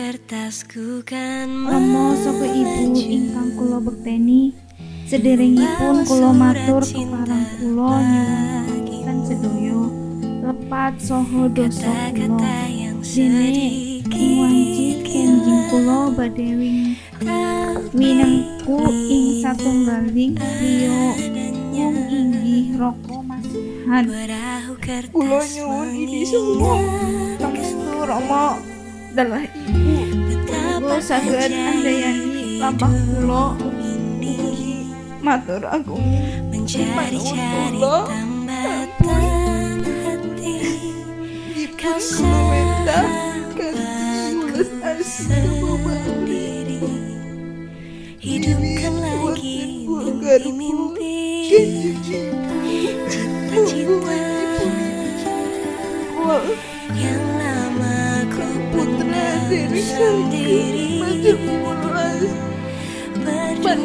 Kertasku kan Rama saha Ibu melaju ingkang kula bekteni, sederengipun membawa kula surat matur cinta kepareng kula nyuwun pangapunten bagimu. Sedaya lepat saha dosa kula. Kata-kata yang Dene ing wanci sedikit kenjing kula hilang, badhe tapi winengku ing ingat satunggaling griya adanya mung inggih Raka Masihan. perahu Kula kertas nyuwun ini semua pangestu mengingatkanku Rama dalah Ibu. betapa Muga saged ajaib andayani lampah kula hidup ini Ugi matur agung panuwun mencari-cari kula. Tambatan hati. Kau Dipun kula wentah kanthi sahabatku welas asih sendiri. Sendiri hidupkan Wiwit lagi wonten buah garpu mimpi-mimpi, Kanjeng Ibu. Monggo cita-cita wanci puniki kula yang lama ku putra pendam derek saged sendiri. Matur welas Berjuang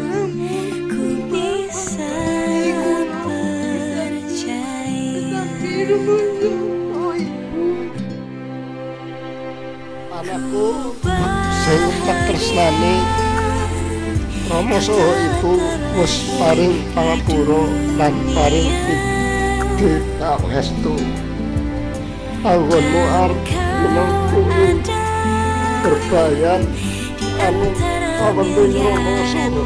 namun ku bisa kula pisan percaya. Tetapi rumangsa oh Ibu. Anakku sing tak tresnani, Rama saha Ibu wis paring pangapura lan paring pidikawestu. Anggonmu arep minangku ing berbayan anu kawonten Rama saha Ibu.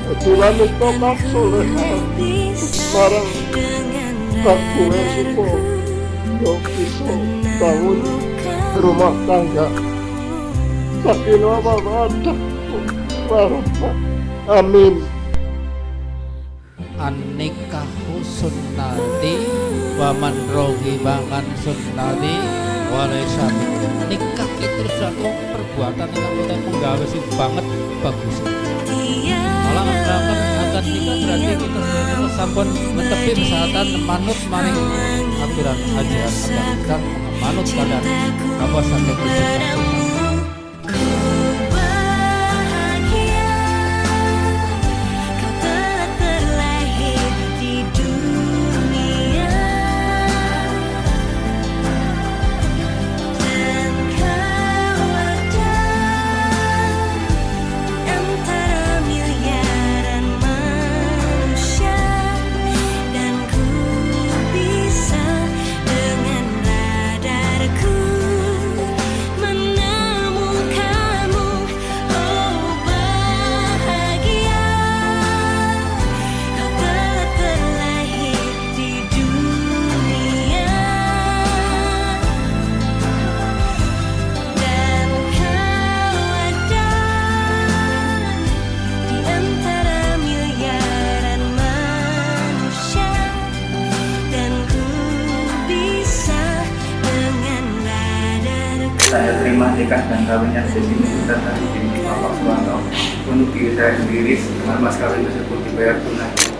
Dadi wanita kang solehah marang baguwe supaya bisa bangun rumah tangga sakinah mawaddah warahmah. Amin. An-nikahu sunnati wa man raghiba an sunnati walaysa minni. Nikah itu suatu perbuatan yang kita penggawe sing banget bagus. Malah melakukan akad nikah berarti kita sebenarnya sampun netepi persyaratan manut maring aturan ajaran agama Islam, manut kadar apa saking. Ku bahagia kau telah terlahir di dunia dan kau ada antara miliaran manusia dan ku bisa dengan radarku menemukanmu. Oh bahagia kau telah terlahir di dunia dan kau ada di antara miliaran manusia dan ku bisa dengan radarku. Saya terima nikah dan kawinnya Desi Nikita bin Bapak Suwanto untuk diri saya sendiri dengan mas kawin tersebut dibayar tunai.